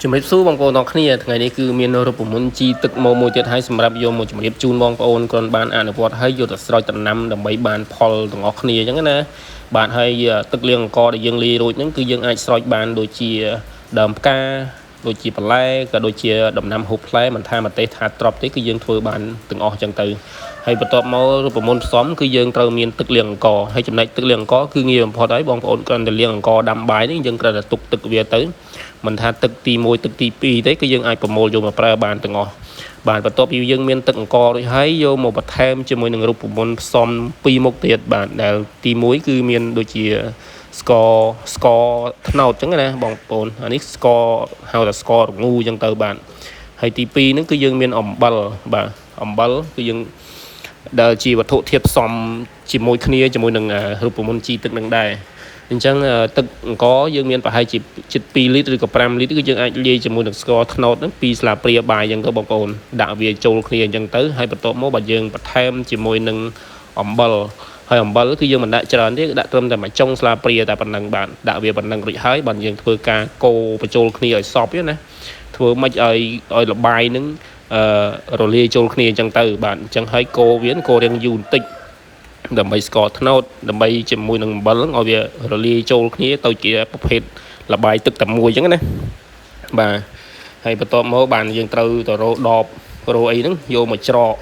ជំរាបសួរបងប្អូនទាំងគ្នាថ្ងៃនេះគឺមានរូបមន្តជីទឹកមកមួយទៀតហើយសម្រាប់យកមកជំរាបជូនបងប្អូនគ្រាន់បានអនុវត្តហើយយកទៅស្រោចដំណាំដើម្បីបានផលទាំងអស់គ្នាអញ្ចឹងណាបាទហើយទឹកលាងអង្ករដែលយើងលាយរួចហ្នឹងគឺយើងអាចស្រោចបានដូចជាដើមផ្កាដូចជាបន្លែក៏ដូចជាដំណាំហូបផ្លែមិនថាម្ទេសថាត្រប់ទេគឺយើងធ្វើបានទាំងអស់អញ្ចឹងទៅហើយបន្ទាប់មករូបមន្តផ្សំគឺយើងត្រូវមានទឹកលាងអង្ករហើយចំណែកទឹកលាងអង្ករគឺងាយបំផុតហើយបងប្អូនគ្រាន់តែលាងអង្ករដាំបាយនេះយើងគ្រាន់តែទុកទឹកវាទៅមិនថាទឹកទី1ទឹកទី2ទេគឺយើងអាចប្រមូលយកមកប្រើបានទាំងអស់បាទបន្ទាប់ពីយើងមានទឹកអង្កររួចហើយយកមកបន្ថែមជាមួយនឹងរូបមន្តផ្សំពីរមុខទៀតបាទដែលទី1គឺមានដូចជាស្ករស្ករត្នោតអញ្ចឹងណាបងប្អូនអានេះស្ករហៅថាស្កររងូអញ្ចឹងទៅបាទហើយទី2ហ្នឹងគឺយើងមានអំបិលបាទអំបិលគឺយើងដែលជាវត្ថុធាតុផ្សំជាមួយគ្នាជាមួយនឹងរូបមន្តជីទឹកនឹងដែរអញ្ចឹងទឹកអង្ករយើងមានប្រហែលជាជិត2លីត្រឬក៏5លីត្រគឺយើងអាចលាយជាមួយនឹងស្ករត្នោតហ្នឹង2ស្លាបព្រាបាយអញ្ចឹងទៅបងប្អូនដាក់វាចូលគ្នាអញ្ចឹងទៅហើយបន្ទាប់មកបើយើងបន្ថែមជាមួយនឹងអំបិលហើយអំបិលគឺយើងមិនដាក់ច្រើនទេដាក់ត្រឹមតែមួយចុងស្លាបព្រាតែប៉ុណ្្នឹងបាទដាក់វាប៉ុណ្្នឹងរួចហើយបាទយើងធ្វើការកូរបញ្ចូលគ្នាឲ្យសព្វណាធ្វើម៉េចឲ្យឲ្យលបាយហ្នឹងអឺរលាយចូលគ្នាអញ្ចឹងទៅបាទអញ្ចឹងហើយកូរវាកូររៀងយូរបន្តិចដើម្បីស្ករត្នោតដើម្បីជាមួយនឹងអំបិលហ្នឹងឲ្យវារលាយចូលគ្នាទៅជាប្រភេទលបាយទឹកតែមួយអញ្ចឹងណាបាទហើយបន្ទាប់មកបានយើងត្រូវទៅរកដបរកអីហ្នឹងយកមកច្រក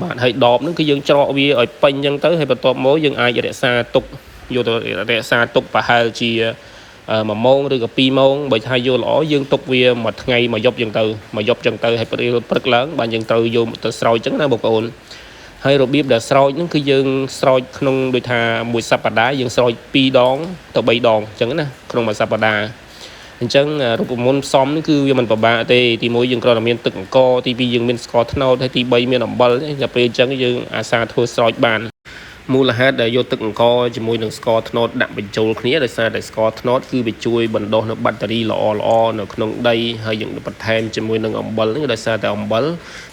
បាទហើយដបហ្នឹងគឺយើងច្រកវាឲ្យពេញអញ្ចឹងទៅហើយបន្ទាប់មកយើងអាចរក្សាទុកយកទៅរក្សាទុកប្រហែលជា1ម៉ោងឬក៏2ម៉ោងបើថាយកល្អយើងទុកវាមួយថ្ងៃមួយយប់អញ្ចឹងទៅមួយយប់អញ្ចឹងទៅហើយព្រឹកឡើងបាទយើងត្រូវយកទៅស្រោចអញ្ចឹងណាបងប្អូនហើយរបៀបដែលស្រោចហ្នឹងគឺយើងស្រោចក្នុងដូចថាមួយសប្តាហ៍យើងស្រោច2ដងទៅ3ដងអញ្ចឹងណាក្នុងមួយសប្តាហ៍អញ្ចឹងរូបមន្តផ្សំនេះគឺវាមិនពិបាកទេទី1យើងគ្រាន់តែមានទឹកអង្ករទី2យើងមានស្ករត្នោតហើយទី3មានអំបិលដល់ពេលអញ្ចឹងយើងអាសាធ្វើស្រោចបានមូលហេតុដែលយកទឹកអង្ករជាមួយនឹងស្ករត្នោតដាក់បញ្ចូលគ្នាដោយសារតែស្ករត្នោតគឺវាជួយបណ្ដុះនៅបាក់តេរីល្អល្អនៅក្នុងដីហើយយើងបន្ថែមជាមួយនឹងអំបិលនេះដោយសារតែអំបិល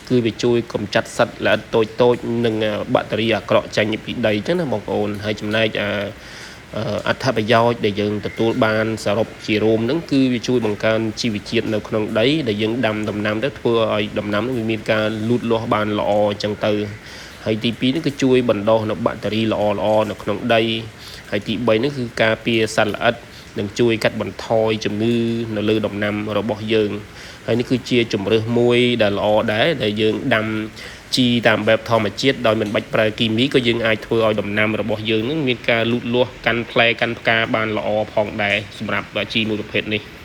គឺវាជួយកម្ចាត់សត្វល្អិតតូចតូចនិងបាក់តេរីអាក្រក់ចេញពីដីអញ្ចឹងណាបងប្អូនហើយចំណែកអាអត្ថប្រយោជន៍ដែលយើងទទួលបានសរុបជារួមហ្នឹងគឺវាជួយបង្កើនជីវជាតិនៅក្នុងដីដែលយើងដាំដំណាំទៅធ្វើឲ្យដំណាំហ្នឹងវាមានការលូតលាស់បានល្អអញ្ចឹងទៅហើយទី2នេះគឺជួយបណ្ដុះនៅបាក់តេរីល្អល្អនៅក្នុងដីហើយទី3នេះគឺការពារសត្វល្អិតនិងជួយកាត់បន្ថយជំងឺនៅលើដំណាំរបស់យើងហើយនេះគឺជាជំរើសមួយដែលល្អដែរដែលយើងដាំជីតាមបែបធម្មជាតិដោយមិនបាច់ប្រើគីមីក៏យើងអាចធ្វើឲ្យដំណាំរបស់យើងនឹងមានការលូតលាស់កាន់ផ្លែកាន់ផ្កាបានល្អផងដែរសម្រាប់ជីមួយប្រភេទនេះ។